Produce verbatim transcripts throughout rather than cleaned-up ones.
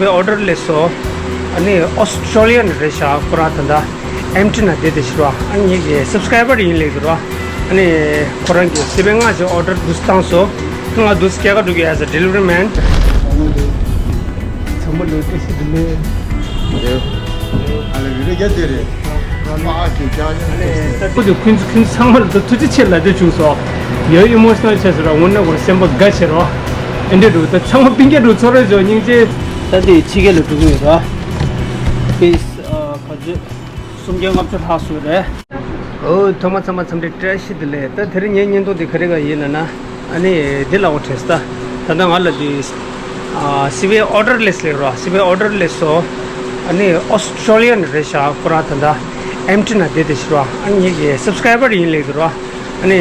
བའི་ཨོ་ཌར་སླེབས་སོང་། ཨ་ནི་ཨོ་སི་ཀྲོ་ལི་ཡན་རེད་ཤག་ཁོ་རང་ད་ལྟ་ཨེམ་ཊི་ན་བསྡད་བསྡད་ཤག་ར། ཨ་ནི་ངེད་ཀྱི་སབ་སི་ཀ་རའི་བར་ཡིན་ལབ་ཀྱི་ར། ཨ་ནི་ཁོ་རང་གིས་སི་པན་ལྔ་ཅིག་ཨོ་ཌར་འདུག་སེ་བཏང་སོང་། ང་འདུག་སེ་སྐྱེལ་ག་འགྲོ་གི། as a delivery man། ཚང་མ་ལོ་བཀྲ་ཤིས་བདེ་ལེགས། ཨ་ལེ་བི་ཌི་ཡོ་རྒྱབ་བསྡད་རེད། ཁོ་ཚོ་ཁོང་ཁོང་ཚང་མ་ལ་ཐུགས་རྗེ་ཆེ་ལབ་འདོད་བྱུང་སོང་། ཡོད་ཨི་མོ་ཤི་ནལ་ཆགས་སོང་ར། དངོས་གནས་ཁོ་སེམས་པ་དགའ་ཆེ་ར། ཨེ་འདྲ་འདུག་ད་ཚང་མ་སྤུན་ཀྱག་འདྲ་ཚོར་རེ་བྱུང་། སྙིང་རྗེ། ད་དེ་ཕྱི་རྒྱལ་ལ་འགྲོ་གི་ཡོད་ར། པིས་ག་ཚོད་སུམ་བརྒྱ་ལྔ་བཅུ་ལྷག་སོང་རེད། ཨོ་ཐོག་མ་ཚང་མ་འཚམས་འདྲི་བཀྲ་ཤིས་བདེ་ལེགས། ད་དེ་རིང་ངའི་བརྙན་ཐུང་དེ་ག་རེ་ག་ཡིན་ལབ་ན། ཨ་ནི་འདི་ལབ་དགོས་དྲན་སོང་། ད་ད་ལྟ་ང་ལ་འདི་ཨ་སི་པན་ཨོ་ཌར་སླེབས་ལབ་ར། སི་པན་ཨོ་ཌར་སླེབས་སོང་། ཨ་ནི་ཨོ་སི་ཀྲོ་ལི་ཡན་རེད་ཤག་ཁོ་རང་ད་ལྟ་ཨེམ་ཊི་ན་བསྡད་བསྡད་ཤག་ར། ཨ་ནི་ངེད་ཀྱི་སབ་སི་ཀ་རའི་བར་ཡིན་ལབ་ཀྱི་ར། ཨ་ནི་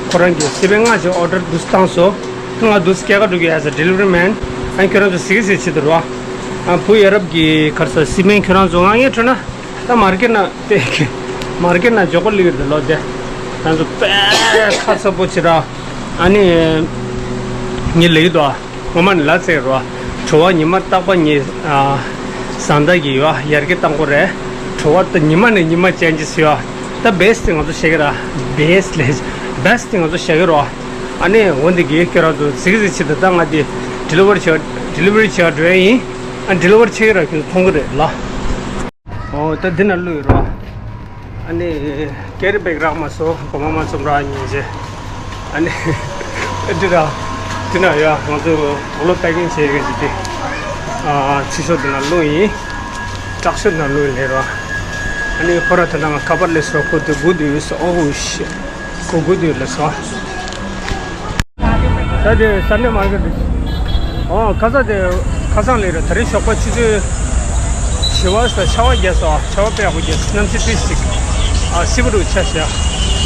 ཁོ་རང་གིས་སི་པན་ལྔ་ཅིག་ཨོ་ཌར་འདུག་སེ་བཏང་སོང་། ང་འདུག་སེ་སྐྱེལ་ག་འགྲོ་གི། as a delivery man། ཨ་ནི་ཁྱོད་རང་ཚོ་གཟིགས་གཟིགས་བྱེད་དུ་ར། ཨ་བུ་ཡ་རབས་ཀྱི་ག་རེ་ཟེར། སི་པན་ཁྱོད་རང་ཚོ་ང་ངས་འཕྲོད་ན། ད་མར་ཀེཊ་ནང་དེ་མར་ཀེཊ་ནང་འཇོག་གོ་ལིར་དེ་ལོ་དེ་ང་ཚོ་དཔེ་ཁ་གསལ་པོ་བྱེད་ར། ཨ་ནི་ངས་ལབ་ཀྱི་འདུག་ངོ་མ་ནི་ལབ་ཚར་ར། དྲོ་པ་ཉི་མ་རྟག་པར་ངས་ཨ་བཟང་ད་གི་ཡོད་ཡར་རྒྱས་གཏང་དགོས་རེད། དྲོ་པ་ད་ཉི་མ་ནས་ཉི་མ་ཅན་གྱི་སུ་ཡོད། ད་བེ་སི་ཊི་ང་ཚོ་བཤད་ཀྱི་ར། བེ་སི་ཊི་ལས་བེ་སི་ཊི་ང་ཚོ་བཤད་ཀྱི་ར། ཨ་ནི་འོ་འདི་གི་ཁྱོད་རང་ཚོ་གཟིགས་གཟིགས་བྱེད་དུ། ད་ང་འདི་ཌི་ལི་ཝར་བྱེད་ཌི་ལི་ཝར་བྱེད་འགྲོ་ཡ་ཡིན། ཨ་ཌི་ལི་ཝར་བྱེད་ཀྱི་ར་ཁྱོད་ཚོ་མཐོང་གི་རེད་ལ། ཨོ་ད་འདི་ན་བླུགས་ཡོད་ར། ཨ་ནི་ཀེ་རི་བེག་རག་མ་སོང་། གོ་མ་མ་ཚོམ་ར་ཉིན་རྗེས། ཨ་ནི་ཨ་འདི་ར་འདི་ན་ཡོད། ང་ཚོ་དུག་ལོག་པེ་ཀིང་བྱེད་ཀྱི་འདི་ཨ་ཕྱི་ཤོག་འདི་ན་བླུགས་ཡིན། ཊག་ཤོག་འདི་ན་བླུགས་ཡིན་ལབ་ར། ཨ་ནི་ཁོ་ར་ད་ལྟ་ང་ཁ་པར་སླེབས་སོང་། ཁོ་དེ་སྒུག་བསྡད་ཡོད་ཟེར། ཨོ་ཤི། ཁོ་སྒུག་བསྡད་ཡོད་ལབ་སོང་། ད་དེ་སན་ཌེ་མར་ཀེཊ་རེད། ཨོ་ཁ་སང་དེ་ཁ་སང་ལས་རེད། ད་རེས་ཞོགས་པ་ཆུ་ཚོད་བཞི་པ་ས་ཆར་པ་བརྒྱབ་སོང་། ཆར་པ་དཔེ་ཡག་པོ་བརྒྱབ་སོང་། གནམ་གཤིས་དཔེ་ཞིག་ཨ་བསིལ་པོ་རུ་ཆགས་ཤག་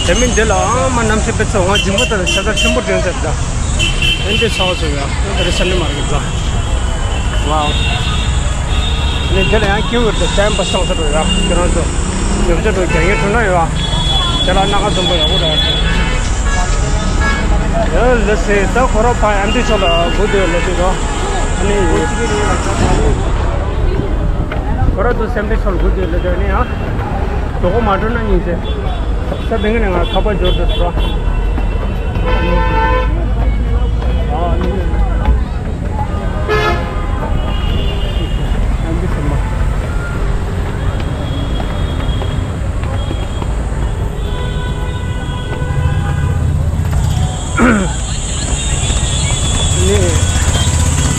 དེ་མིན་དེ་ལ་ཨ་མ་གནམ་གཤིས་དཔེ་ཚ་བ། ང་ཇིང་པོ་ད་ལ་ཤ་ཚ་ཆེན་པོ་དྲན་ཚར་ད། ཨེ་འདྲ་ཚ་བ་ཚ་ཡ། ད་རེས་སན་ཌེ་མར་ཀེཊ་ལ། ཝའོ། ནི་དེ་ལ་ཡང་ཀིའུ་ཡོད་དེ་ཊའིམ་པ་སང་ས་འགྲོ་ཡ། ཁྱེད་རང་ཚོ་ཉོ་ཆ་འགྲོ་རྒྱ་ཡན་འགྲོ་ན་ཡོད། དེ་ལ་སྣ་ཁ་འཛོམས་པོ་ཡག་པོ་རེད། ཡ་ལེ་སི། ད་ཁོ་ར་ཕ་ཨེམ་ཊི་ཤོག་ལ་སྒུག་བསྡད་ལེ་སི་རོ། ཨ་ནི་ཁོ་ར་ཚོ་ཨེམ་ཊི་ཤོག་ལ་སྒུག་བསྡད་ལེ་སི་ནི་ཡ། མགྱོགས་པོ་མ་འགྲོ་ན་ཉིན་ཚེ། ས་དེང་གི་ནས་ང་ཁ་པར་འབྱོར་འདུག་ཟེར་རོ། ཨ་ནི།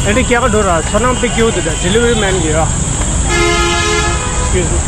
ཨ་ནི་སྐྱེལ་ག་འགྲོ་ར། ཚོར་སྣང་དཔེ་སྐྱིད་པོ་འདུག་ད་ཌི་ལི་ཝ་རི་མེན་གྱིས་ར། Excuse me.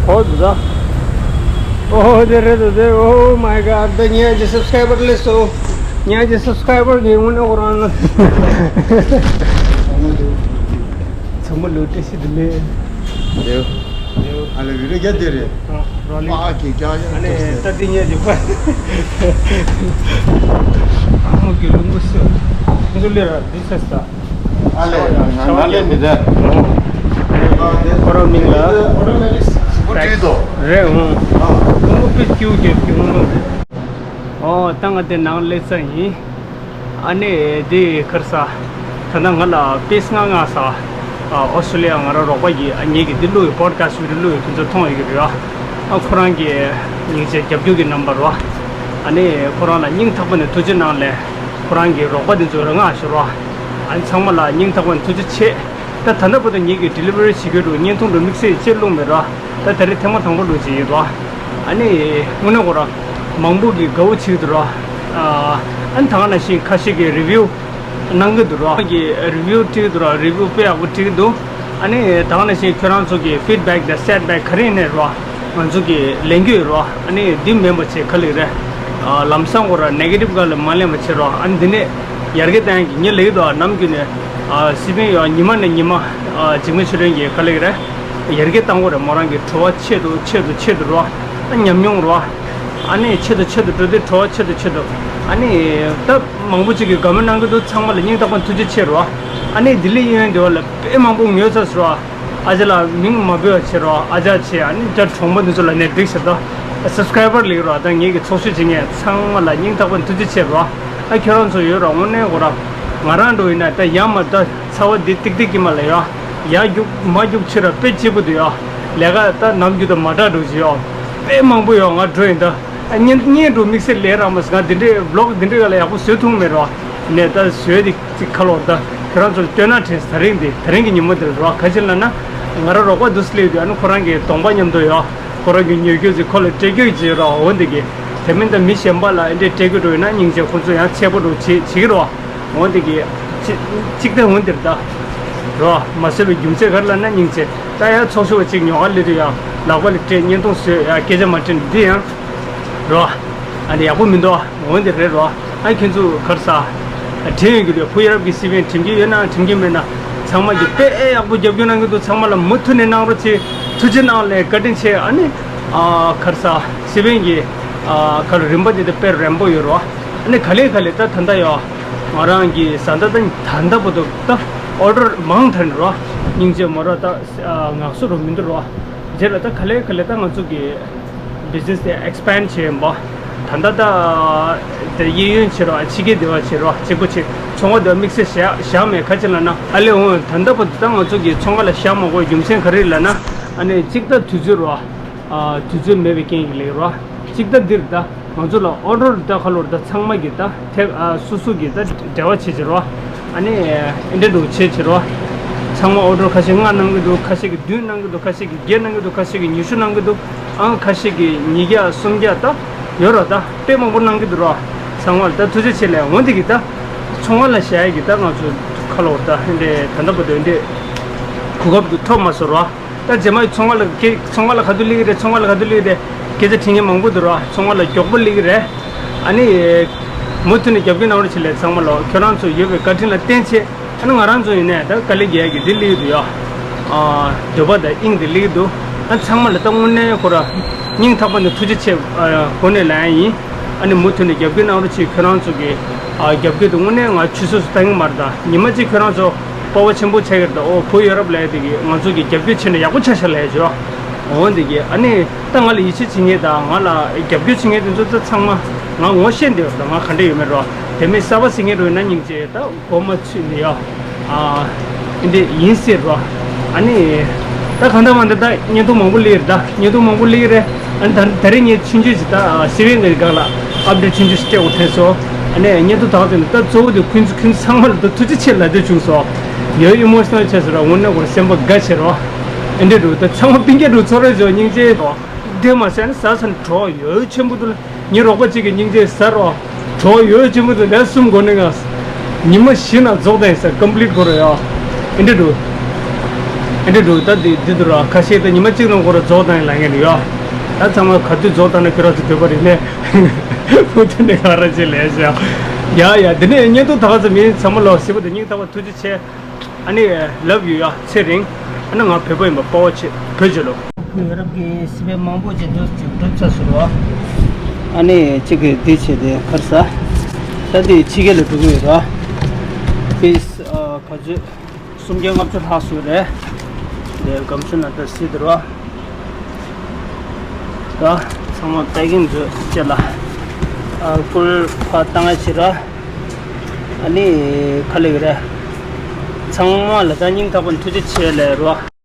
ཨོ་ཛ། ཨོ་དེ་རེད་དོ་དེ། Oh my God། ད་ངའི་ཀྱི་སབ་སི་ཀ་རའི་བར་སླེབས་སོང་། ངའི་ཀྱི་སབ་སི་ཀ་རའི་བར་གྱི་དངོས་གནས་ཁོ་རང་ལ། ཚང་མ་ལོ་བཀྲ་ཤིས་བདེ་ལེགས། ལེའུ། ལེའུ། ཨ་ལེ་བི་ཌི་ཡོ་རྒྱབ་བསྡད་རེད། ཨ་རོ་ལི། ཨ་ཨ་ཀི་ཀྱ་ཡ། ཨ་ནི་ད་འདི་ངས་ཀྱི་པ། ཨ་མོ་གི་ལུང་པ་སུ། འདི་ལས་ར་འདི་ས་ས། ཨ་ལེ་ང་ང་ལེ་མི་ད། ཁོ་རང་མིང་ལ། ཨོ་ཊོ་མེ་ཊིག་སི་པོ་ཊི་དོ། རེད་འོང་། ཨ། ལུང་པ་པི་ཀྱུ་ཀྱུ་ཀྱུ་འོང་། ཨོ་ད་ང་དེ་ནང་སླེབས་ས་ཡིན། ཨ་ནི་འདི་ག་རེ་ཟེར། ད་ལྟ་ང་ལ་པིས་ལྔ་མངགས་སོང་། ཨ་ཨོ་སི་ཀྲོ་ལི་ཡ་ང་རང་རོགས་པ་གིས་ཨ་ངེད་ཀྱིས་འདི་བླུགས་ཡོད། པོ་ཌི་ཁ་སི་ཊི་བི་ཌི་ཡོ་བླུགས་ཡོད། དེ་ཚོ་མཐོང་ཡོད་ཀྱི་རེད་ཨ། ཨ་ཁོ་རང་གི་སྙིང་རྗེ་རྒྱབ་སྐྱོར་གྱི་རྣམ་པ་རེད་ཨ། ཨ་ནི་ཁོ་རང་ལ་སྙིང་ཐག་པ་ནས་ཐུགས་རྗེ་གནང་ལེ། ཁོ་རང་གི་རོགས་པ་འདི་ཚོ་རང་མངགས་ཞུ་རོགས་ཨ། ཨ་ནི་ཚང་མ་ལ་སྙིང་ཐག་པ་ནས་ཐུགས་རྗེ་ཆེ། ད་ད་ལྟ་བར་དུ་ངེད་ཀྱིས་ཌི་ལི་ཝ་རི་བྱེད་ཀྱི་འདུག་བརྙན་ཐུང་འདྲ་དམིགས་བསལ་ཅིག་བླུགས་མེད་ར། ད་ད་རེས་ཐེངས་མ་དང་པོ་འདྲ་ཅིག་ཡིན་ར། ཨ་ནི་དངོས་གནས་ཁོ་རང་མང་པོ་གིས་དགའ་བོ་བྱེད་ཀྱི་འདུག་ར། ཨ་ནི་ད་ག་ནང་བཞིན་ཁ་ཤས་ཀྱིས་རི་བིའུ་གནང་གི་འདུག་ར། ཁོང་གིས་རི་བིའུ་བྲིས་འདུག་ར། རི་བིའུ་དཔེ་ཡག་པོ་བྲིས་འདུག་ཨ་ནི་ད་ག་ནང་བཞིན་ཁྱོད་རང་ཚོ་གི་ཕིཌ་བེག་དང་ཕིཌ་བེག་ག་རེ་ཡིན་ནའི་ར། ང་ཚོ་གིས་ལེན་གྱི་ཡོད་ར། ཨ་ནི་འདི་མིན་པ་བྱས་ག་ལེར་རེད། ཨ་ལམ་སང་ཁོ་ར་ནེ་གེ་ཊིབ་ག་ལ་མ་ལེན་པ་བྱེད་ར། ཨ་ནི་འདི་ནས་ཡར་རྒྱས་གཏང་ཡག་གི་ངས་ལབ་ཀྱི་འདུག་ཨ་ནམ་རྒྱུན་ནས་ ཨ་སི་པན་ཡོད། ཉི་མ་ནས་ཉི་མ་ཨ་འཇིགས་མེད་ཆོས་སྒྲོན་གྱིས་ག་ལེ་རེད། ཡར་རྒྱས་བཏང་གི་རེད། མོ་རང་གི་བྲོ་བ་ཆེད་དུ་ཆེད་དུ་ཆེད་དུ་རོ། ཨ་ཉམས་མྱོང་རོ། ཨ་ནི་ཆེད་དུ་ཆེད་དུ་འགྲོ་དུས་བྲོ་བ་ཆེད་དུ་ཆེད་དུ། ཨ་ནི་ད་མང་པོ་ཅིག་གིས་དགའ་མོས་གནང་གི་འདུག་ཚང་མ་ལ་སྙིང་ཐག་པ་ནས་ཐུགས་རྗེ་ཆེ་རོ། ཨ་ནི་ལྡི་ལི་གཡས་གཡོན་དེ་བ་ལ་དཔེ་མང་པོ་ངོས་ཚ་སོ་རོ། ཨ་ཅག་ལགས་མིང་མ་འབོད་པ་བྱེད་རོགས། ཨ་ཅག་བྱས། ཨ་ནི་ད་གྲོང་པ་འདི་ཚོ་ལ་ནས་འགྲིག་ཟེར་ད། སབ་སི་ཀ་རའི་བར་ལེགས་རོགས། ད་ངེད་ཀྱི་ཚོགས་ཞུགས་བྱེད་མཁན་ཚང་མ་ལ་སྙིང་ཐག་པ་ནས་ཐུགས་རྗེ་ཆེ་རོགས། ཨ་ཁྱོད་རང་ཚོ་ཡོད་རོགས། དངོས་གནས་གོ་ར། ང་རང་འགྲོ་ཡིན་ན་ད་ཡ་མ་ད་ཚ་བ་འདི་ཏིག་ཏིག་གི་མ་ལ་ཡོད། ཡ་རྒྱུག་མ་རྒྱུག་ཕྱིར་ར་དཔེ་སྐྱིད་པོ་འདུག་ཡོད། ལས་ཀ་ད་ནམ་རྒྱུན་དང་མ་འདྲ་འགྲོ་གི་ཡོད། དཔེ་མང་པོ་ཡོད། ང་འགྲོ་ཡིན་ད། ཨ་བརྙན་བརྙན་འགྲོ་དམིགས་བསལ་ལས་རག་མ་སོང་། ང་འདི་འདྲའི་བི་ལོག་འདི་འདྲའི་ག་ལ་ཡག་པོ་བཟོས་ཐུབ་མེད་རོགས། ནས་ད་བཟོས་ཏེ་ཅིག་ཁ་ལོ་ད་ཁྱོད་རང་ཚོར་སྟོན་ན་དྲན། ད་རིང་འདི་ད་རིང་གི་ཉིན་མོ་འདིར་རོགས། ག་ཅི་ལབ་ན་ང་རང་རོགས་པ་འདུག་སླེབས་དུས། ཨ་ནི་ཁོ་རང་གི་གདོང་པ་མཉམ་དུ་ཡོད། ཁོ་རང་གི་ཉོ་རྒྱུ་ཅིག་ཁོ་ལ་སྤྲད་རྒྱུ་ཅིག་རོགས། འོ་འདི་གི་དེ་མིན་ད་མི་གཞན་པ་ལ་ཨེ་འདྲས་སྤྲད་རྒྱུ་འགྲོ་ཡོད་ན་སྙིང་རྗེ་ཁོ་ཚོ་ཡང་ཆེ་པོ་འགྲོ་བྱེད་བྱེད་ཀྱི་རོགས། འོ་འདི་གི་ཅི་གཅིག་ད་འོ་འདིར་ད་རོགས་མ་བཟོས་པའི་རྒྱུ་མཚན་ག་རེ་ལབ་ན་སྙིང་རྗེ། ད་ཡང་ཚོགས་ཞུགས་པ་ཅིག་ཉོ་ག་སླེབས་དུས་ཡང་ལག་པ་ལ་སྤྲད། བརྙན་ཐུང་བཟོས། ཡང་སྐད་ཆ་མ་དྲིས་འདི་ཡང་རོ། ཨ་ནི་ཡག་པོ་མི་འདུག་འོན་ཏེ་རེད་རོ། ཨ་ཁྱོད་ཚོ་ག་རེ་ཟ། དྲན་ཡོད་ཀྱི་རེད། བུ་ཡ་རབས་ཀྱི་སི་པན་དྲན་གྱི་ཡོད་ན་དྲན་གྱི་མེད་ན། ཚང་མ་གི་དཔེ་ཨེ་ཡག་པོ་རྒྱབ་སྐྱོར་གནང་གི་འདུག་ཚང་མ་ལ་མུ་མཐུད་ནས་གནང་རོགས་བྱེད། ཐུགས་རྗེ་གནང་ལགས། བཀའ་དྲིན་ཆེ། ཨ་ནི་ཨ་ག་རེ་ཟ། སི་པན་གྱི་ཨ་ག་རེ་རིམ་པ་འདི་ད་དཔེ་རན་པོ་ཡོད་རོ། ཨ་ནི་ག་ལེ་ག་ལེ་ད་ད་ལྟ་ཡོད། ང་རང་གི་བཟའ་ཟླ་ད་ད་ལྟ་བར་དུ་ད་ཨོ་ཌར་མང་དྲགས་རོ། སྙིང་རྗེ་མོ་རོ། ད་ངག་བཟོ་རོ་མི་འདུག་རོ། རྗེས་ལ་ད་ག་ལེ་ག་ལེ་ད་ང་ཚོ་གི་བི་ཛི་ནེ་སི་དེ་ཨེག་སི་པེན་ཌི་བྱས་ཡིན་པ། ད་ལྟ་ད་དེ་གཡས་གཡོན་བྱེད་རོགས། ཕྱི་རྒྱལ་སྡེ་བ་བྱེད་རོགས། གཅིག་པོ་བྱེད། ཚོང་ཁང་སྡེ་བ་དམིགས་བསལ་བཞག་བཞག་མེད། ག་ཅི་ལབ་ན་ཨ་ལེ་འོང་། ད་ལྟ་བར་དུ་ད་ང་ཚོ་གི་ཚོང་ཁང་ལ་བཞག་མ་དགོས་རྒྱུ་མཚན་ག་རེ་ལབ་ན། ཨ་ནི་གཅིག་ད་དུས་ཚོད་རོ། ཨ་དུས་ཚོད་མེད་པའི་རྐྱེན་གྱིས་ལེགས་རོ། གཅིག་ད་འདིར་ད་ང་ཚོ་ལ་ཨོ་ཌར་ད་ག་ལོར་ད་ཚང་མ་གི་ད་ཐེབས། ཨ་སོ་སོ་གི་ད་འབྲེལ་བ་བྱེད་བྱེད་རོ། ཨ་ནི་ཨེ་འདྲ་འདུག་བྱེད་བྱེད་རོ། ཚང་མ་ཨོ་ཌར་ཁ་ཤས་ལྔ་གནང་གི་འདུག་ཁ་ཤས་ཀྱིས་བདུན་གནང་གི་འདུག་ཁ་ཤས་ཀྱིས་བརྒྱད་གནང་གི་འདུག་ཁ་ཤས་ཀྱིས་ཉི་ཤུ་གནང་གི་འདུག་ཨང་ཁ་ཤས་ཀྱིས་ཉིས་བརྒྱ་སུམ་བརྒྱ་ད་ཡོད་ར། ད་དཔེ་མང་པོ་གནང་གི་འདུག་ར། ཚང་མ་ལ་ད་ཐུགས་རྗེ་ཆེ་ལགས། འོན་ཏེ་གི་ད་ཚོང་ཁང་ལ་བཞག་ཡས་ཀྱི་ད་ང་ཚོ་ག་ལོར་ད་ཨེ་འདྲ་ད་ལྟ་བར་དུ་ཨེ་འདྲ་གོ་སྐབས་དུ་ཐོབ་མ་སོང་ར། ད་རྗེས་མ་ཚོང་ཁང་ལ་སྐད་ཚོང་ཁང་ལ་ག་དུས་སླེབས་ཀྱི་རེད། ཚོང་ཁང་ལ་ག་དུས་སླེབས་ཀྱི་རེད། སྐད་ཆ་དྲི་མཁན་མང་པོ་འདུག་ར། ཚོང་ཁང་ལ་མགྱོགས་པོ་སླེབས་ཀྱི་རེད། ཨ་ནི་མུ་མཐུད་ནས་རྒྱབ་སྐྱོར་གནང་རོགས་བྱེད་ལགས། ཚང་མ་ལ་ཁྱོད་རང་ཚོ་ཡོད་པའི་བཀའ་དྲིན་ལ་བརྟེན་བྱས། ཨ་ནི་ང་རང་ཚོ་ཡིན་ནའི་ད་དཀའ་ལས་རྒྱག་གི་འདི་སླེབས་ཀྱི་འདུག་ཡ། ཨ་འདོད་པ་དང་དབྱིངས་འདི་སླེབས་ཀྱི་འདུག་ཨ་ཚང་མ་ལ་ད་དངོས་གནས་ཁོ་ར་སྙིང་ཐག་པ་ནས་ཐུགས་རྗེ་ཆེ། ཨ་གོ་ནས་ལབ་ཡ་ཡིན། ཨ་ནི་མུ་མཐུད་ནས་རྒྱབ་སྐྱོར་གནང་རོགས་བྱེད། ཁྱོད་རང་ཚོ་གི་ཨ་རྒྱབ་སྐྱོར་དེ་དངོས་གནས་ང་ཆུད་ཟོས་སུ་བཏང་གི་མ་རེད། ད་ཉི་མ་གཅིག་ཁྱོད་རང་ཚོ་སྤོབས་པ་ཆེན་པོ་ཆགས་ཀྱི་རེད། ད་ཨོ་བུ་ཡ་རབས་ལབ་ཡ་དེ་གིས་ང་ཚོ་གི་རྒྱབ་སྐྱོར་བྱས་ནས་ཡག་པོ་ཆགས་ཤག་ལབ་ཡ་ཅིག་རོགས། འོ་འདི་གི་ཨ་ནི་ད་ང་ལ་ཡིད་ཆེས་བྱེད་མཁན་དང་ང་ལ་རྒྱབ་སྐྱོར་བྱེད་མཁན་དེ་ཚོ་ད་ཚང་མ་ང་ངོ་ཤེས་འདི་ཡོད། ད་ང་ག་འདྲ་ཡོད་མེད་རོགས། དེ་མིན་གསར་པ་ཟེར་མཁན་རོགས་ཡིན་ན་སྙིང་རྗེ། ད་མགོ་མ་ཚོས་ནས་ཡ། ཨ་འདི་ཡིན་ཟེར་རོ། ཨ་ནི་ད་གང་ལྟར་མ་འདི་ད་བརྙན་ཐུང་མང་པོ་སླེབས་རེད། ད་བརྙན་ཐུང་མང་པོ་སླེབས་རེད། ཨ་ནི་ད་ད་རེས་ངས་ཆུང་ཆུང་ཞིག་ད་སི་པན་གྱི་སྒང་ལ་ཨབ་ཌེཊ་ཆུང་ཆུང་ཞིག་སྤྲད་དགོས་ཐལ་སོང་། ཨ་ནི་བརྙན་ཐུང་དག་དེ་ནི་ད་གཙོ་བོ་དེ་ཁོང་ཚོ་ཁོང་ཚོ་ཚང་མ་ལ་ད་ཐུགས་རྗེ་ཆེ་ལབ་འདོད་བྱུང་སོང་། ཡོད་ཨི་མོ་ཤི་ནལ་ཆགས་སོང་ར། དངོས་གནས་ཁོ་རང་སེམས་པ་དགའ་བྱེད་རོ། ཨ་འདྲ་འདུག་ད་ཚང་མ་སྤུན་ཀྱག་འདྲ་ཚོར་རེད་བྱོས། སྙིང་རྗེ་རོ། དེ་མ་ཟད་ནི་ཟ་ས་ནི་གྲོགས་ཡོད་ཆེན་པོ་འདུག་ལ། ངའི་རོགས་པ་གཅིག་གིས་སྙིང་རྗེ་ཟ་རོགས། གྲོགས་ཡོད་ཆེན་པོ་འདུག་ལས་གསུམ་འགོར་ནས་ང་ཉི་མ་བཞི་ནང་རྫོགས་བཏང་ཡིན་ས། ཀམ་པི་ལིཊ་འགོར་རོགས་ཡ། ཨེ་འདྲ་འདུག་ཨེ་འདྲ་འདུག་ད་འདི་འདི་འདུག་ར། ཁ་ཤས་ད་ཉི་མ་གཅིག་ནང་འགོར་ར་རྫོགས་བཏང་ཡིན་ལབ་མཁན་འདུག་ཡ། ད་ཚང་མ་ག་དུས་རྫོགས་བཏང་ན་ཁྱོད་རང་ཚོ་འདོད་པ་རེད་ལས། མུ་མཐུད་ནས་ག་ར་ཅིག་ལས་ཤག་ཡ་ཡ། འདི་ནས་བརྙན་ཐུང་ད་ག་ཙམ་ཡིན། ཚང་མ་ལོ་གཟིགས་པ་དང་སྙིང་ཐག་པ་ཐུགས་རྗེ་ཆེ། ཨ་ནི་ལབ་ཡོད་ཡ། ཚེ་རིང་། ཨ་ནི་ང་བོད་པ་ཡིན་པ་དཔའ་བོ་ཆེ། བོད་ཆེ་ལོ། བོད་རབས་ཀྱི་སི་པན་མང་པོ་ཅིག་འདུག་ཅིག་འགྲུབ་ཚར་སོང་རོ། ཨ་ནི་གཅིག་གིས་འདི་བྱས་ཏེ་ཁར་ས། ད་འདི་ཕྱི་རྒྱལ་ལ་འགྲོ་གི་ཡོད་རོ། ཕིས་ཨ་ག་ཚོད་སུམ་བརྒྱ་ལྔ་བཅུ་ལྷག་སོང་རེད། འདི་སྒམ་ཆུང་ནང་ད་སྲིད་དེ་རོ། ད་ཚང་མ་པེ་ཀིང་བཟོས་བྱས་ལ། ཨ་ཁུར་ཕར་བཏང་ཡ་བྱེད་རོ། ཨ་ནི་ག་ལེ་གི་རེད། ཚང་མ་ལ་ད་སྙིང་ཐག་པ་ནས་ཐུགས་རྗེ་ཆེ་ལབ་རོ།